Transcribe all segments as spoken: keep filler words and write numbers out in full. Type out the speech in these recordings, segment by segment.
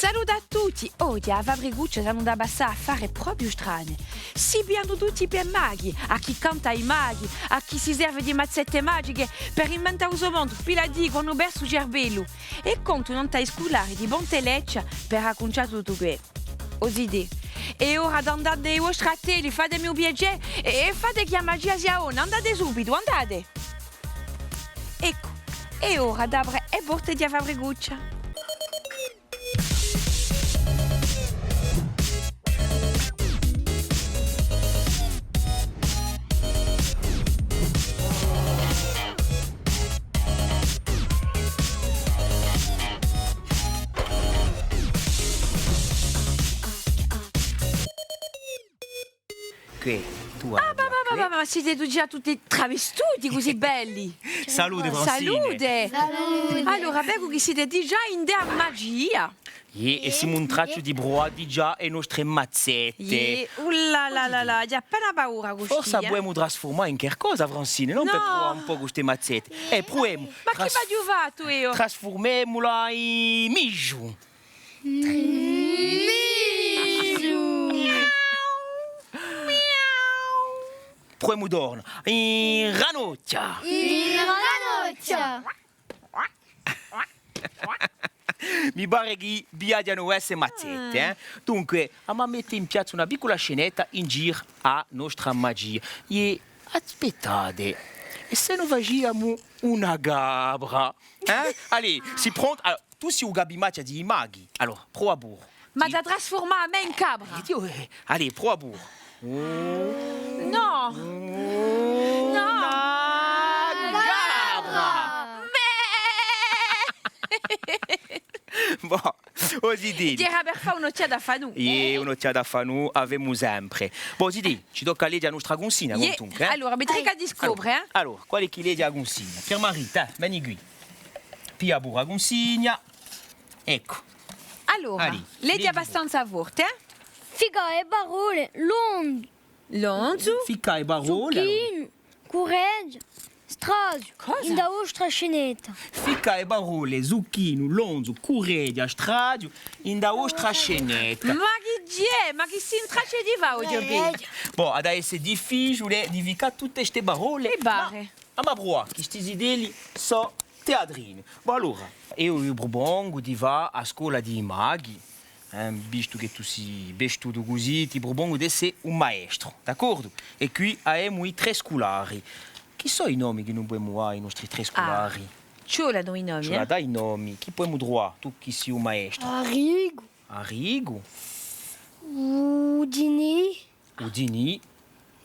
Salute à tutti! Oghje à a Fabricuccia s'anu da passà affare propiu strane. Si piglianu tutti per maghi, à chì canta i maghi, à chì si serve di mazzette magiche per inventà u so mondu, pì l'addicu anu persu u cerbellu. È contu nant'à i sculari di Ponte Leccia per accuncià tuttu què. O zitè, hè ora d'andà ind'i vostri attelli, fatemi u piacè, è, è fate chì a magia sia bona, andate subitu, andate! Eccu, hè ora d'apre e porte di a Fabricuccia. Què, tù, ah, ma, ma, ma, ma, ma site digià tutti travestuti cusì belli? Salute, Francine. Salute. Salute. Allora, vecu chì site digià ind'a magia. Iè, è simu in traccia di pruvà digià e nostre mazzette. Iè, uh là là là là, aghju appena paura cusì, eh. Forse a pudemu trasfurmà in qualcosa, Francine, nò? Per pruvà un pocu ste mazzette. Eh, pruvemu. Ma chì v'aghju fattu eiu? Trasfurmemula in misgiu. Misgiu. Pruvemu torna. In ranocchia. In ranocchia. Mi pare chì vi aghjanu à esse mazzette, eh? Dunque, emu à mette in piazza una piccula scenetta in giru à a nostra magia. È aspettate, è s'è no faciamu una capra? Eh? Allez, sì prontu? Allora, tù sì u capimachja di i maghi. Allora, prova puru. Ma da trasfurmà à mè in capra? Eh, Diu, eh, allez, prova puru. Nò. Nò. Una capra! Bè! Bon, o zitelli. Era per fà un'ochjata à Fanù. Iè, un'ochjata à Fanù, avemu sempre. Bon, zitelli, ci tocca à leghje a nostra cunsigna, quantunque, eh? Allora, mi tocca à scopre, eh? Allora, quale hè chì leghje a cunsigna? Pierre-Marie, tè, veni quì. Piglia puru a cunsigna. Eccu. Allora, leghje abbastanza forte, eh? Ficca e parolle lon-, lonzu, ficca e parolle, zucchinu, curreghja, straziu, ind'a vostra scenetta. Ficca e parolle zucchinu, lonzu, curreghja, straziu, ind'a vostra scenetta. Ma chì ghjè? Ma chì sì in traccia di fà oghje? Bon, hà da esse difficiule di ficcà tutte ste parolle, ma emu à pruvà chì sti zitelli sò teatrini. Bon, allora, eiu vi prupongu di fà a scola di i maghi, eh, vistu chì tù sì vestutu cusì, ti prupongu d'esse un maestru, d'accordu? È quì avemu i trè sculari. Chì sò i nomi chì no pudemu dà à i nostri trè sculari? Ah, ci vole à dà i nomi, eh? Ci vole à dà i nomi. Chì pudemu truvà, tù chì sì un maestru? Arrigu. Arrigu. Udinì. Udinì.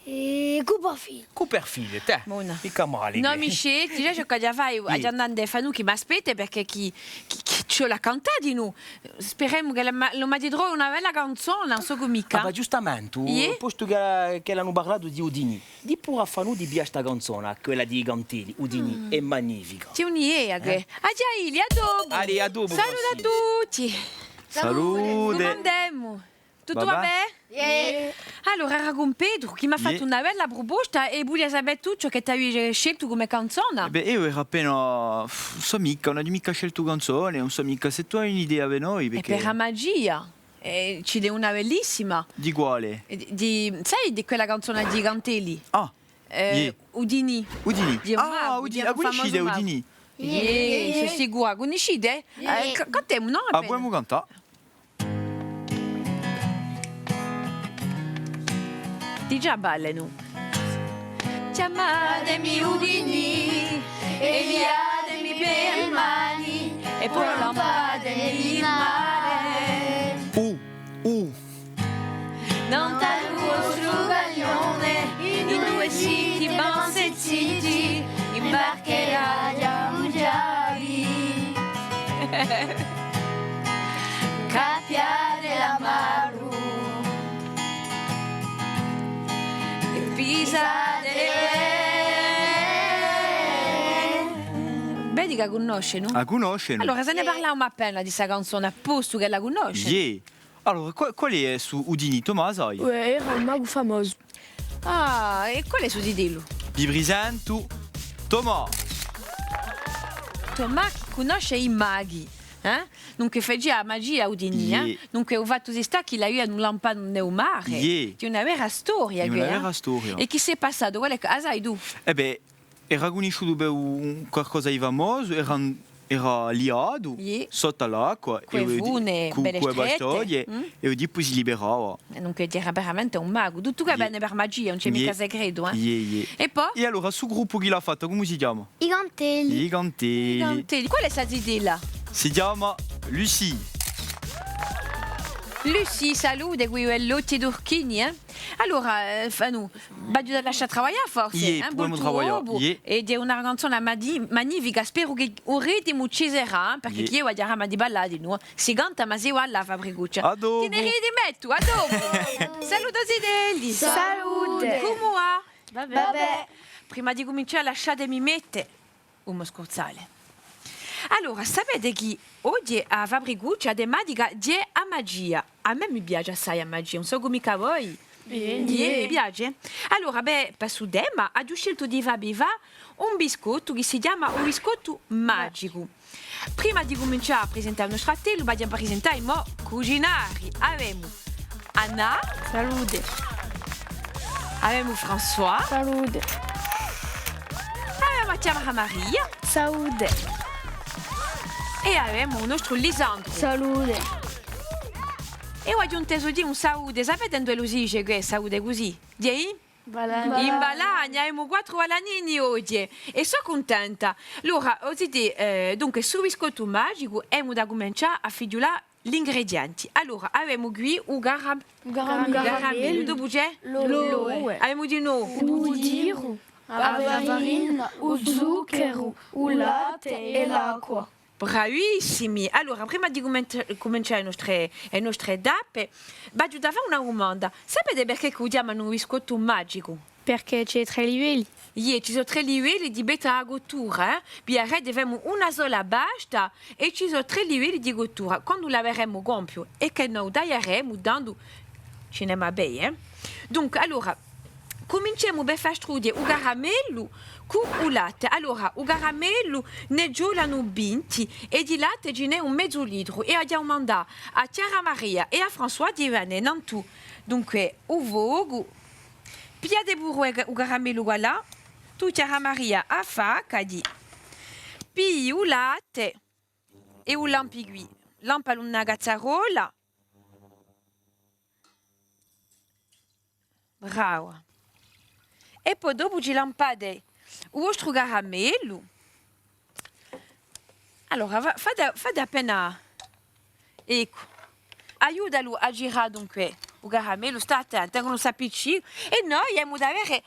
È Copperfield. Copperfield, tè. Bona. Micca male. Nò, chì Michel, digià ciò ch'aghju da fà, aghju da andà ind'è Fanù chì m'aspetta, perchè chì, chì, chì ci vole à cantà dinù. Speremu ch'ella ma-, ella m'aghja trovu una bella canzona, ùn sò micca. Ah, ma ghjustamente, postu chì, chì l'anu parlatu di Udinì, dì puru à Fanù di piglià sta canzona, quella di i Cantelli, Udinì, hè magnifica. Ci hè un'idea, chì. Aghju à dì, à dopu. Allez, à dopu, Francine. Salute à tutti. Salute. Cumu andemu? Tuttu và bè? Iè. Allora, era cun Petru, chì m'hà fattu una bella pruposta è vulia sapè tù ciò chì t'aviu sceltu cum'è canzona. Eh bè, eiu era appena, ùn sò micca, ùn aghju micca sceltu canzone, ùn sò micca s'è tù hai un'idea per noi, perchè... È per a magia, eh, ci n'hè una bellissima. Di quale? Eh, di, di, sai, di quella canzona di Cantelli? Ah, eh, iè. Udinì. Udinì. Ah, Udinì, a cunniscite Udinì? Iè, sò sicura, a cunniscite? Eh, ca-, cantemu, nò? A pudemu cantà. Digià ballanu. Chjamatemi Udinì è liatemi per e mani è po lampatemi in mare. U, u. Nant'à u vostru gaglione, induve site, panze ziti, in barchella aghju da bughjà vi. Capiate l'amaru è pisate le vele. Vedi chì a cunnoscenu? A cunnoscenu. Allora, s'è ne parlamu appena di sta canzona, postu ch'ella a cunnoscenu. Iè. Allora, qua-, quale hè stu Udinì, Tomà, a sai? Uè, era un magu famosu. Ah, è quale hè stu zitellu? Vi presentu Tomà. Tomà chì cunnosce i maghi. Eh? Dunque facia a magia u dinì, eh? Iè. Dunque u fattu si stà chì l'avianu lampatu in u mare. Iè. Hè una vera storia, hè una vera storia. È chì s'hè passatu? Quale hè, a sai tù? Eh bè, era cunnisciutu per un, un qualcosa di famosu, era, era liatu sottu à l'acqua, cù e fune, cù, belle strette, cù e pastoghje, è dipoi si liberava. È dunque era veramente un magu. Tuttu chì vene per magia, ùn ci hè micca segretu, eh? Iè, iè. È po? È allora, stu gruppu chì l'hà fattu, cumu si chjama? I Cantelli. I Cantelli. I Cantelli. Quale hè sta zitella? Si chjama Lucie. Lucie, salute, quì hè l'ochji turchini, eh? Allora, eh, Fanu, v'aghju da lascià travaglià forse, eh? Iè, pudemu travaglià, iè. È hè una canzona mani-, magnifica, speru chì u ritimu ci sarà, eh, perchè chì eiu aghju a brama di ballà dinù. Si canta, ma si balla, Fabricuccia. À dopu. Ti ne ridimettu, à dopu. Salute zitelli. Salute. Cumu và? Và bè. Prima di cumincià, lasciatemi mette u mo scurzale. Allora, sapete chì oghje a Fabricuccia a tematica hè a magia. À mè mi piace assai a magia, ùn sò cum'è à voi. Iè. Iè, mi piace. Allora, bè, per stu tema, aghju sceltu di fà vi fà un biscottu chì si chjama u biscottu magicu. Prima di cumincià à presentà u nostru attellu, v'aghju à presentà i mo cucinari. Avemu Anna. Salute. Avemu François. Salute. Avemu a chjamara Maria. Salute. È avemu u nostru Lisandru. Salute. È eiu aghju intesu dì un salute, sapete induve si dice chì hè salute cusì? Dì? In Balagna. In Balagna, avemu quattru balanini oghje. È sò cuntenta. Allora, o zitè, eh, dunque, stu biscottu magicu, emu da cumincià à fighjulà l'ingredienti. Allora, avemu quì u garam-, u garam-, u garamellu. Dopu ci hè? L'ove. Avemu dinò u butiru, a farina, u zuccheru, u latte è l'acqua. Bravissimi! Allora, prima di cumen-, cumincià e nostre, e nostre tappe, v'aghju da fà una dumanda. Sapete perchè chì u chjamanu biscottu magicu? Perchè ci hè trè livelli. Iè, ci sò trè livelli di beta cottura, eh? Viderete, femu una sola pasta è ci sò trè livelli di cottura. Quandu l'averemu compiu è chì no u tagliaremu, tandu ci n'emu à vede, eh? Dunque, allora, cuminciemu per fà strughje u caramellu cù u latte. Allora, u caramellu ne ci volenu vinti è di latte ci n'hè un mezu litru. È aghju da dumandà à Chiara Maria è à François di vene nantu. Dunque, u focu, pigliate puru u ca-, u caramellu quallà. Tù, Chiara Maria, affaccati. Pigli u latte è u lampi quì. Lampalu in una cazzarola. Brava. È po dopu ci lampate u vostru caramellu. Allora, fa-, fate, fate appena, eccu. Aiutalu à girà dunque u caramellu, stà attenta, chì ùn s'appiccichi. È noi emu da avere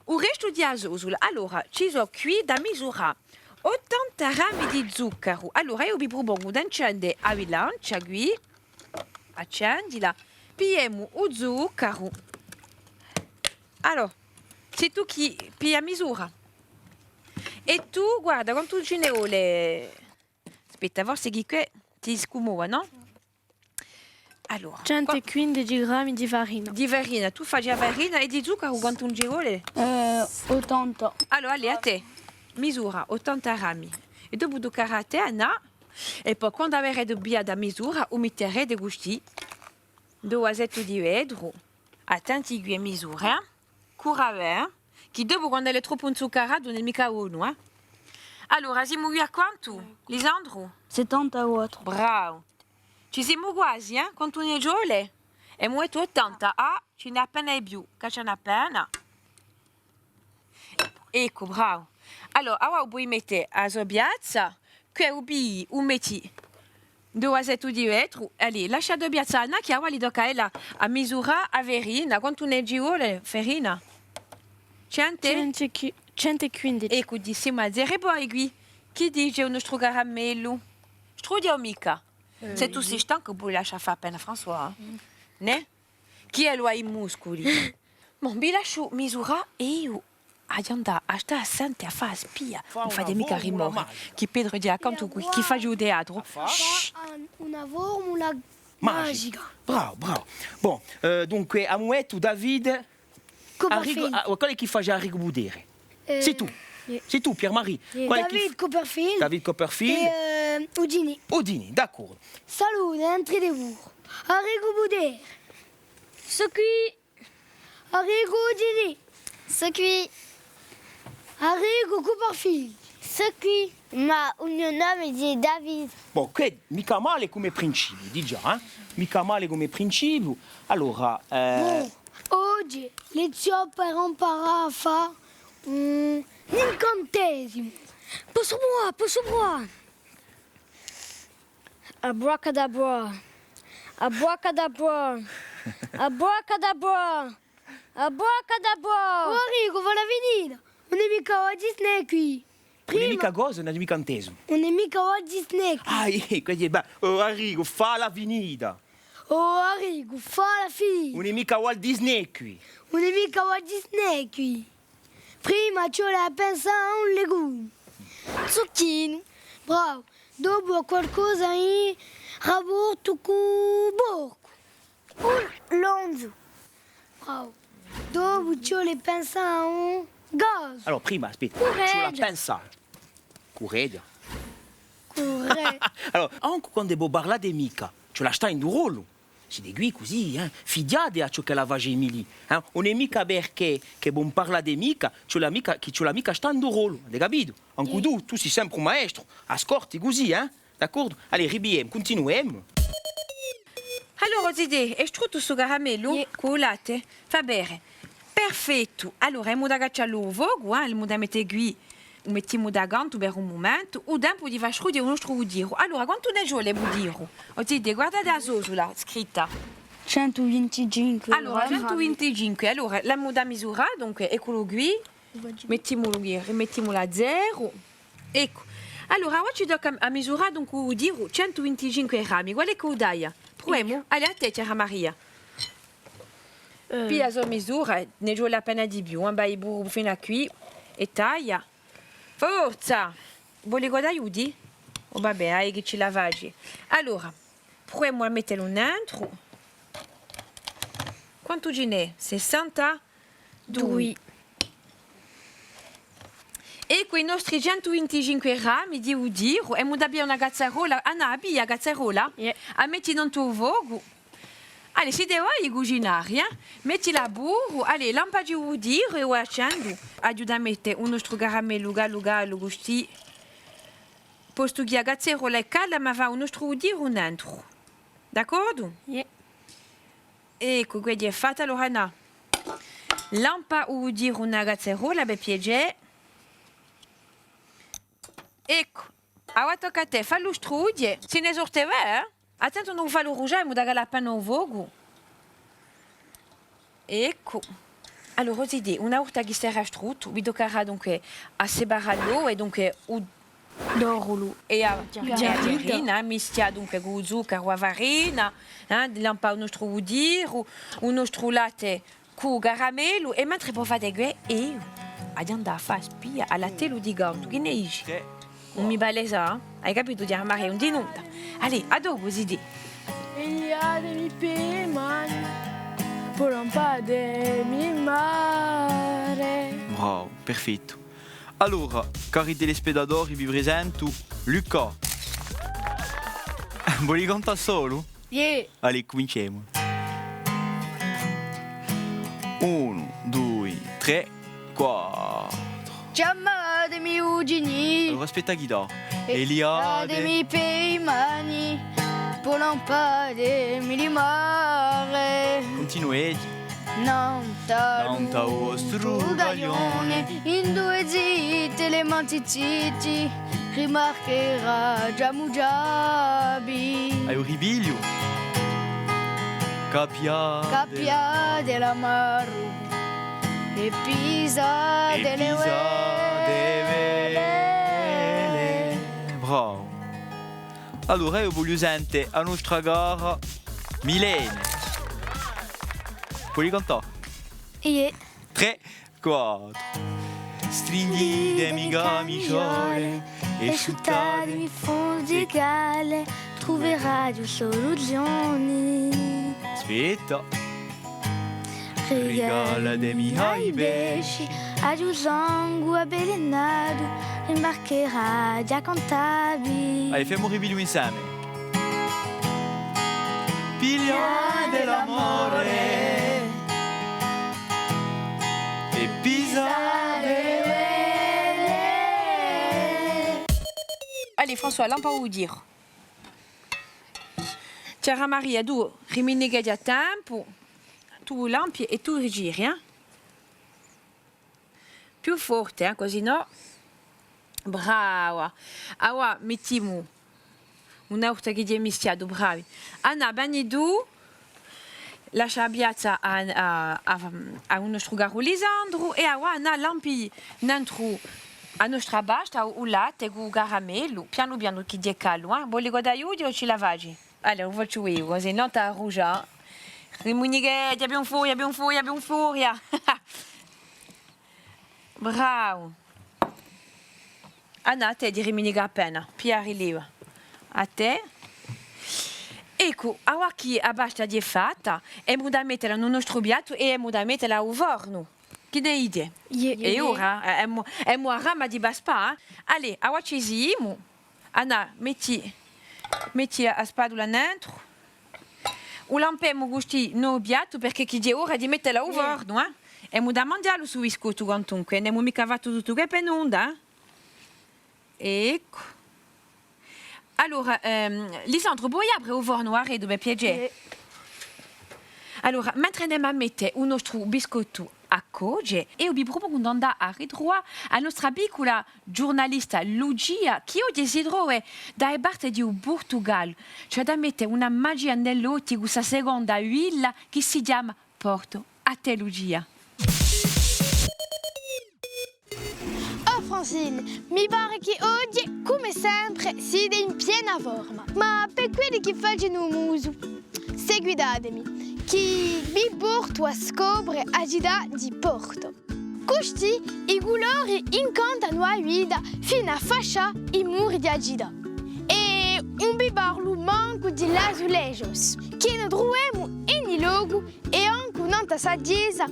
u restu di a sosula. Allora, ci sò quì da misurà ottanta grammi di zuccaru. Allora, eiu vi prupongu d'accende a bilancia quì. Accendila. Pigliemu u zuccaru. Allora, sì tù chì pigli a misura. È tù, guarda, quantu ci ne vole. Aspetta, forse chì quì ti scumova, nò? Allora, centu è quindici grammi di farina. Di farina, tù faci a farina è di zuccaru quantu ci vole? Eh, ottanta. Allora, allez, à tè. Misura, ottanta grammi. È dopu tuccarà à tè, Anna. È po quandu averete pigliatu a misura, u mitterete custì. Ind'u vasettu di vetru. Attenti quì à misura, eh. Curate, eh. Chì dopu quandu hè troppu inzuccaratu ùn hè micca bonu, eh. Allora, simu quì à quantu, Lisandru? Settantaquattru. Bravu. Ci simu quasi, eh? Quantu ne ci vole? Emu dettu ottanta, ah, ci n'hè appena di più, chì ci n'hè appena. Eccu, bravu. Allora, avà u poi mette à a so piazza, chì u pigli, u metti ind'u vasettu di vetru, allez, lasciate piazzà, Anna, chì avà li tocca à ella à misurà a farina, quantu ne ci vole, farina? Centu? Centu, centu è quindici. Eccu, dicimu à zero è poi quì, chì dice u nostru caramellu? Strughje o micca? Eh, sè tù sì stancu, poi lascia fà appena à François, eh? Nè? Chì ellu hà i musculi. Bon, vi lasciu misurà è eiu aghju da andà à stà à sente à fà a spia. Ùn fate micca rimore, chì Petru hè accantu quì, chì face u teatru. Shh. Una formula magica. Bravu, bravu. Bon, eh, dunque, à u mumentu, Davide, Arrigu, ah, quale hè chì face Arrigu Putere? Eh. Sì tù. Iè. Sì tù, Pierre-Marie. Iè. Quale hè chì... David Copperfield. David Copperfield. È, eh, Houdini. Houdini, d'accordu. Salute, entrez puru. Arrigu Budè. Sò quì. Arrigu Houdini. Sò quì. Arrigu Copperfield. Sò quì. Ma u mo nome hè David. Bon, chì micca male cum'è principiu, digià, eh? Micca male cum'è principiu. Allora, eh... Bon, oghje, lezziò per amparà à fà, mm, l'incantesimu. Possu pruvà, possu pruvà. Abracadabra. Abracadabra. Abracadabra. Abracadabra. O Arrigu, falla finita. Ùn hè micca Walt Disney quì. Ùn hè micca cosa? Ùn aghju micca intesu. Ùn hè micca Walt Disney quì. Ah, eh, quì hè, bè, o Arrigu, falla finita. O Arrigu, falla finita. Ùn hè micca Walt Disney quì. Ùn hè micca Walt Disney quì. Prima ci vole à pensà à un legume. Zucchinu. Bravu. Dopu à qualcosa in raportu cù u porcu. Un lonzu. Bravu. Dopu ci vole à pensà à un gasu. Allora, prima, aspetta, ci vole à pensà. Curreghja. Curreghja. Allora, ancu quand'è vo parlate micca, ci vole à stà in u rollu. Site quì cusì, eh? Fighjate à ciò ch'ella face Emilie, eh? Ùn hè micca perchè chì vo ùn parlate micca, ci vole micca, chì ci vole micca à stà in u rollu, avete capitu? Ancu tù, tù sì sempre un maestru, ascolti cusì, eh? D'accordu? Allez, ripigliemu, cuntinuemu. Allora, zitè, hè struttu stu caramellu? Iè. Cù u latte? Fà bè. Perfettu. Allora, emu da cacciallu à u focu, eh, l'emu da mette quì, u mettimu da cantu per un mumentu, u tempu di fà strughje u nostru butiru. Allora, quantu ne ci vole butiru? O zitè, guardate a sosula scritta. Centu vinticinque. Allora, centu vinticinque. Allora, l'emu da misurà, dunque, ecculu quì. Mettimulu quì, rimettimulu à zeru. Eccu. Allora, avà ci tocca à misurà, dunque, u butiru, centu vinticinque grammi. Quale hè chì u taglia? Pruvemu. Allez, à tè, cara Maria. Eh. Piglia a so misura, ne ci vole appena di più, eh, vai puru finu à quì è taglia. Forza! Voli ch'o t'aiuti? Oh, va bè, hai chì ci la faci. Allora, pruvemu à mettelu nentru. Quantu ci n'hè? Sessanta? Dui. Eccu i nostri centu vinticinque grammi di butiru, emu da piglià una cazzarola, Anna, a pigli a cazzarola? Iè. A metti nantu à u focu. Allez, site voi à cucinà, eh? Mettila puru, allez, lampaci u butiru è eiu accendu. Aghju da mette u nostru caramellu callu callu custì. Postu chì a cazzarola hè calda, emu à fà u nostru butiru nentru. D'accordu? Iè. Eccu, quì hè fatta, allora Anna. Lampa u butiru in a cazzarola, per piacè. Eccu, avà tocca à tè, fallu strughje, si ne sorte bè, eh? Attentu à ùn fallu brusgià, emu da calà appena u focu. Eccu. Allora, o zitè, una volta chì serà struttu, vi tuccarà dunque à separà l'ovu è dunque u D'orlu. È a, è a farina, mischia dunque cù u zuccaru, a farina, eh, lampà u nostru butiru, u nostru latte cù u caramellu, è mentre vo fate què, eiu aghju da andà à fà a spia à l'attellu di cantu, chì ne dici? Ùn mi pare, sà? Hai capitu, Ghjarmà, ùn dì nunda. Allez, à dopu, zitè. Pigliatemi pè i mani, po lampatemi in mare. Bravu, perfettu. Allora, cari telespettatori, vi presentu Luca. Voli cantà solu? Iè. Allez, cuminciemu. Unu, dui, trè, quattru. Chjamatemi Eugenì. Allora, aspetta chì dà. È liatemi pè i mani, po lampatemi in mare. Cuntinueti. Nant'à u vostru gaglione, induve zite le manti ziti, rimarcherà ghjamu ghjabi. Aiò, ripigliu. Capiate. Capiate l'amaru è pisate le vele. Bravu. Allora, eiu vogliu sente a nostra cara Milene. Voli cantà? Iè. Trè, quattru. Stringhitemi i camisgiole è sciuttatemi in fondu di cale, truveraghju soluzioni. Aspetta. Rigalatemi i pesci, Aghju u sangu avvelenatu, rimbarcheraghju à cantà vi. Aiò, femu ripiglià inseme. Pigliò de l'amore è pisà de vele. Allez, François, lampa u ghjiru. Chjara Maria, tù riminicheghji à tempu, tù lampi è tù ghjiri, eh? Più forte, eh, cusì nò. Brava. Avà mettimu un'altra chì hè mischiatu, bravi. Anna, veni tù, lascia a piazza à, à, à, à u nostru caru Lisandru, è avà Anna lampi nentru a nostra pasta u latte cù u caramellu, pianu pianu chì hè caldu, eh. Voli ch'o t'aiuti o ci la faci? Allora, u facciu eiu, cusì nò t'arrughja. Rimunicheghja, più in furia, più in furia, più in furia. Bravu. Anna, à tè di riminicà appena, piglia rileva. À tè. Eccu, avà chì a pasta hè fatta, emu da mettela in u nostru piattu è emu da mettela à u fornu. Chì ne dite? Iè. Hè ora, eh, emu, emu a brama di paspà, eh? Allez, avà ci simu. Anna, metti, metti a, a spatula nentru. U lampemu custì in u piattu, perchè chì hè ora di mettela à u fornu, eh? Emu da manghjallu stu biscottu quantunque, ùn emu micca fattu tuttu què per nunda, eh? Eccu. Allora, ehm, Lisandru, poi apre u fornu, arretu, per piacè? Iè. Allora, mentre andemu à mette u nostru biscottu à coce, eiu vi prupongu d'andà à ritruvà a nostra piccula ghjurnalista Lucia, chì oghje si trova da e parte di u Purtugallu. Ci hà da mette una magia in l'ochji cù sta seconda villa chì si chjama Portu. À tè, Lucia. Oh Francine, mi pare chì oghje, cum'è sempre, site in piena forma. Ma per quelli chì facenu u musu, seguitatemi, chì vi portu à scopre a cità di Portu. Custì i culori incantanu a vita finu à fascià i muri di a cità. È ùn vi parlu mancu di l'azulejos, chì ne truvemu in ogni locu è ancu nant'à sta chjesa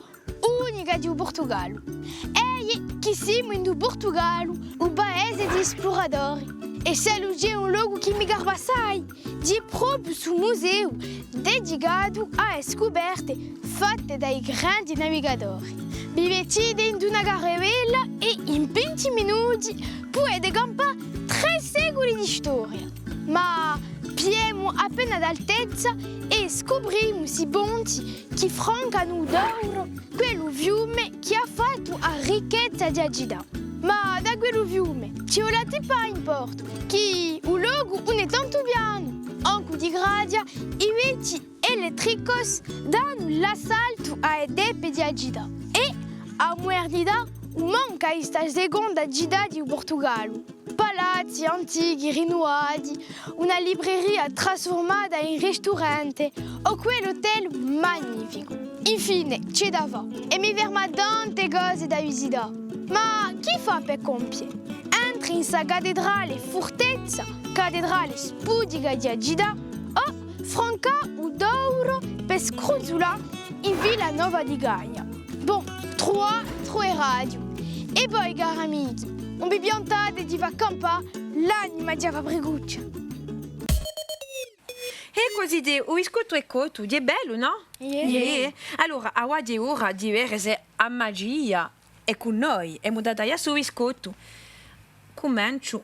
unica di u Purtugallu. È iè, chì simu in u Purtugallu, u paese di i spluradori. È s'ellu ci hè un locu chì mi garba assai, hè propiu stu museu dedicatu à e scuperte fatte da i grandi navigatori. Vi mettite in una caravella è in vinti minuti pudete campà trè seculi di storia. Ma pigliemu appena d'altezza è scuprimu sti ponti chì francanu u Douro, quellu fiume chì hà fattu a ricchezza di a cità. Ma da quellu fiume ci hè u Latipà in Portu, chì u locu ùn hè tantu pianu, ancu di grazia i vechji elettricos danu l'assaltu à e teppe di a cità. È a mudernità ùn manca in sta seconda cità di u Purtugallu. Palazzi antichi rinnuvati, una libreria trasfurmata in risturante o quell'hotel magnificu. Infine, ci hè da fà, è mi ferma tante cose da visità. Ma chì fà per compie? Entri in sta cattedrale furtezza, cattedrale spudica di a cità, o francà u Douro per scrunzulà in Vila Nova di Gaia. Bon, truvà, truveraghju. È voi, cari amichi, ùn vi piantate di fà campà l'anima di a Fabricuccia. È cusì, u biscottu hè cottu, hè bellu, nò? Iè. Iè. Allora, avà hè ora di vede s'è a magia hè cù noi, emu da taglià stu biscottu. Cumenciu.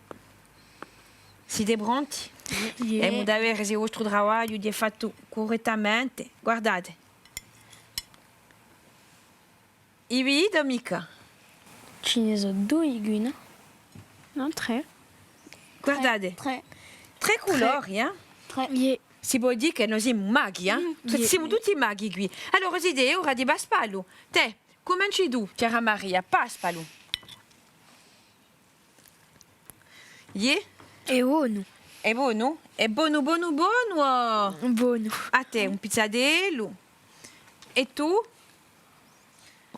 Site pronti? Iè. Emu da vede s'è u vostru travagliu hè fattu currettamente. Guardate. I vidite o micca? Ci ne sò dui quì, nò? Nò, trè. Guardate. Trè. Trè culori, eh? Trè. Iè. Si pò dì chì no simu maghi, eh? Mm, iè. Simu tutti maghi quì. Allora, zitè, hè ora di paspallu. Tè, cumenci tù, chjara Maria, paspallu. Iè? Hè bonu. Hè bonu? Hè bonu, bonu, bonu, o? Bonu. À tè, un pizzatellu. È tù?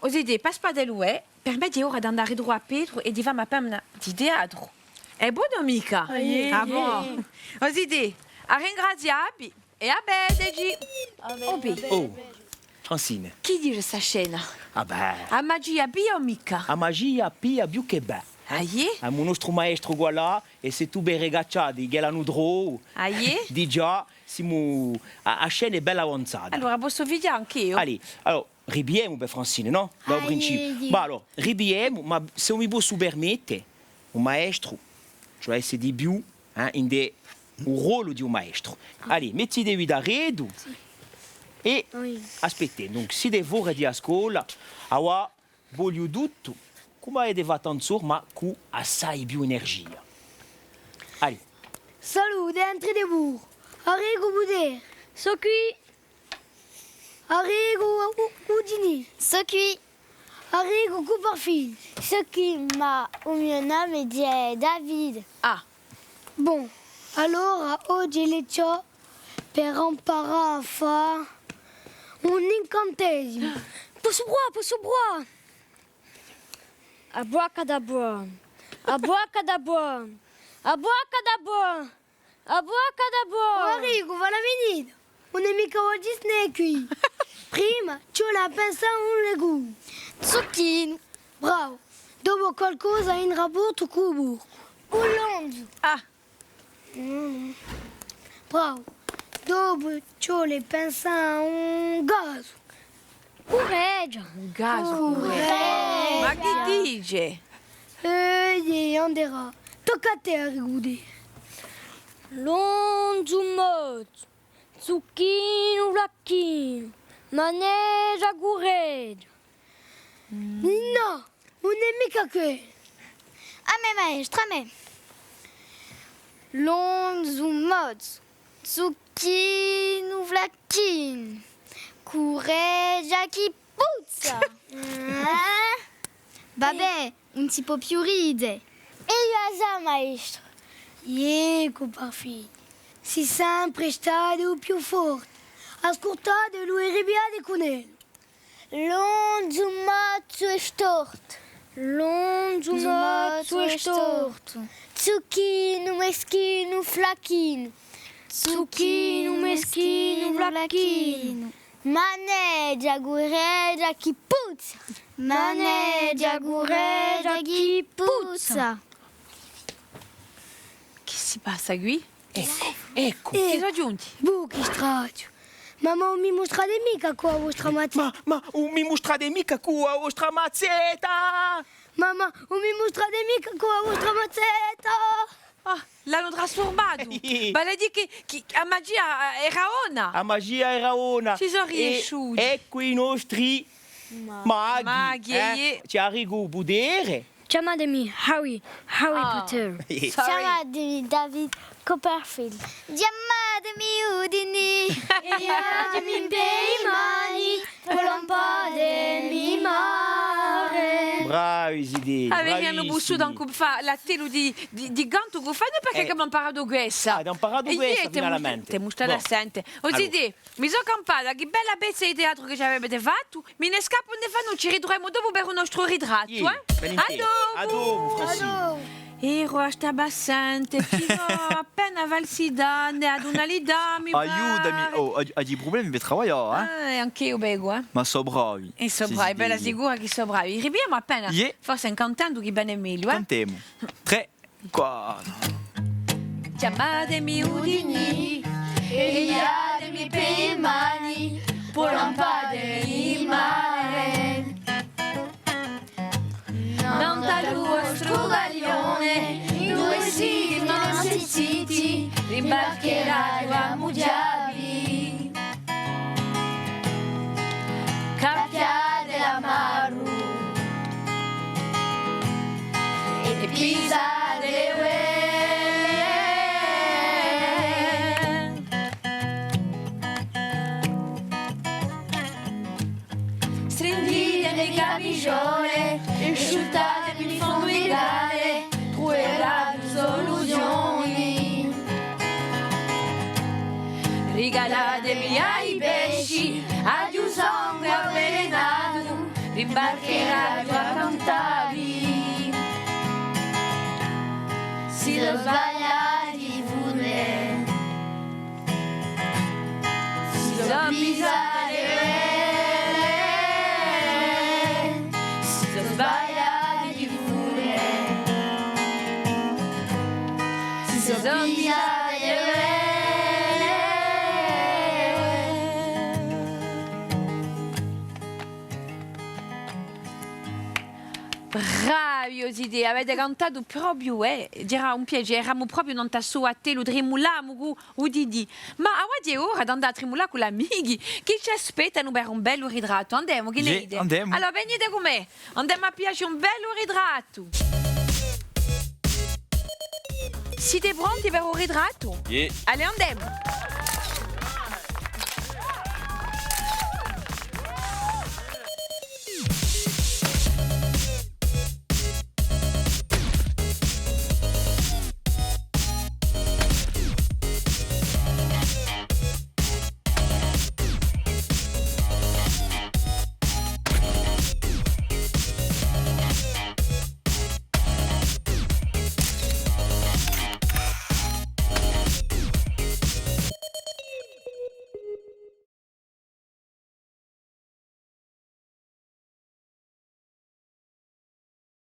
O zitè, paspatellu, eh? Per mè hè ora d'andà à ritruvà à Petru è di fà appena di teatru. Hè bonu o micca? Ah, iè, iè. Ah, bon. O zitè, à ringrazià vi. È à vedeci! À vedeci. Oh. Francine. Chì dice sta scena? Ah bè. A magia piglia o micca? A magia piglia più chè bè. Ah iè? Avemu u nostru maestru quallà, è s'è tù vai à ricaccià di chì l'anu trovu, ah iè, digià simu, a, a scena hè bella avanzata. Allora, possu fighjà anch'eiu? Allez, allora, ripigliemu per Francine, nò? Da u principiu. Allez. Ma allora, ripigliemu, ma s'o mi possu permette, u maestru, ci vole à esse di più, eh, ind'è u rollu di u maestru. Allez, mettitevi daretu è aspettate. Donc, site fora di a scola, avà vogliu tuttu, cum'è avete fattu insomma, cù assai più energia. Allez. Salute, entrete puru. Arrigu Budè. Sò quì. Arrigu U-, Udinì. Sò quì. Arrigu Copperfield. Sò quì, ma u mo nome hè David. Ah. Bon, allora oghje hè ciò per amparà à fà un incantesimu. Possu pruvà, possu pruvà! Abracadabra, abracadabra, abracadabra, abracadabra! O Arrigu, falla finita! Ùn hè micca Walt Disney quì! Prima ci vole à pensà à un legume. Zucchinu. Bravu! Dopu qualcosa in rapportu cù u porcu. Un lonzu. Ah! Mm. Bravu. Dopu ci vole à pensà à un gasu. Curreghja. Un gasu. Curreghja. Ma chì dice? Eh, iè, Andrea. Tocca à tè à ricurdà. Lonzu mozzu, zucchinu flacchinu, maneghja curreghja. Nò! Ùn hè micca què. À mè, maestra, à mè. Lonzu mozzu, zucchinu flacchinu, curreghja chì puzza. Eh? Vabbè, ùn si pò più ride. È eiu a sò, maestra. Eccu, parfine. Sì sempre statu u più forte. Ascultate lu è ripigliate cun ellu. Lonzu, mozzu è stortu. Lonzu, mozzu è stortu. Zucchinu, meschinu, flacchinu. Zucchinu, meschinu, flacchinu. Maneghja, curreghja chì puzza. Maneghja, curreghja chì puzza. Chì si passa quì? Eccu, eccu. Eh, chì sò ghjunti? Bò, chì stracciu. Mamma, ùn mi mustrate micca cù a vostra mazzetta. Ma, ma, ùn mi mustrate micca cù a vostra mazzetta! Mamma, ùn mi mustrate micca cù a vostra mazzetta! Ah, l'anu trasfurmatu! Vale à dì chì, chì a magia era bona! A magia era bona! Ci sò riesciuti! È, eccu i nostri maghi, maghi, eh? Ci arriva u putere! Chjamatemi Harry, Harry Potter. Chjamatemi David Copperfield. Chjamatemi Udinì. È ghjatemi pè i mani, po lampatemi in mare. Bravi, zitelli, bravissimi. Avete pussutu ancu fà l'attellu di, di, di cantu cù Fanny, perchè ch'avemu amparatu quessa. Ah, avete amparatu quessa, finalmente. T'emu statu à sente. O zitè, mi sò campata, chì bella pezza di teatru chì ci avete fattu. Mi ne scappu, Stefanu, ci ritruvemu dopu per u nostru ritrattu, eh? À dopu! À dopu, Francine. Eru à stà à sente, ci vole appena falsità, nè à una alità, mi pare. Aiutami, oh, aghju, aghju i prublemi per travaglià, eh? Eh, anch'eiu vecu, eh. Ma sò bravi. È sò bravi, bella sicura chì sò bravi. Ripigliemu appena, forse incantendu chì vene megliu, eh? Cantemu. Trè, quattru. Chjamatemi Udinì, è ghjatemi pè i mani, po lampatemi in mare. Nant'à lu vostru gaglione, induve site, ma ùn site ziti, rimbarcheraghju à mughjà vi. Cappiate l'amaru è pisate l'uve. Stringitemi i camisgiole è sciuttatemi in fondu di u canale, truveraghju suluzioni. Rigalatemi à i pesci, aghju u sangue avvelenatu, rimbarcheraghju à cantà vi. Site sbagliati puru, site pisati, eh. Bravi, o zitè, avete cantatu propiu, eh? Era un piacè, eramu propiu nant'à stu attellu, trimulamu cù u Didì. Ma avà hè ora d'andà à trimulà cù l'amichi chì ci aspettanu per un bellu ritrattu. Andemu, chì ne dite? Andemu. Allora, venite cù mè, andemu à piglià ci un bellu ritrattu. Site pronti per u ritrattu? Iè. Allez, andemu!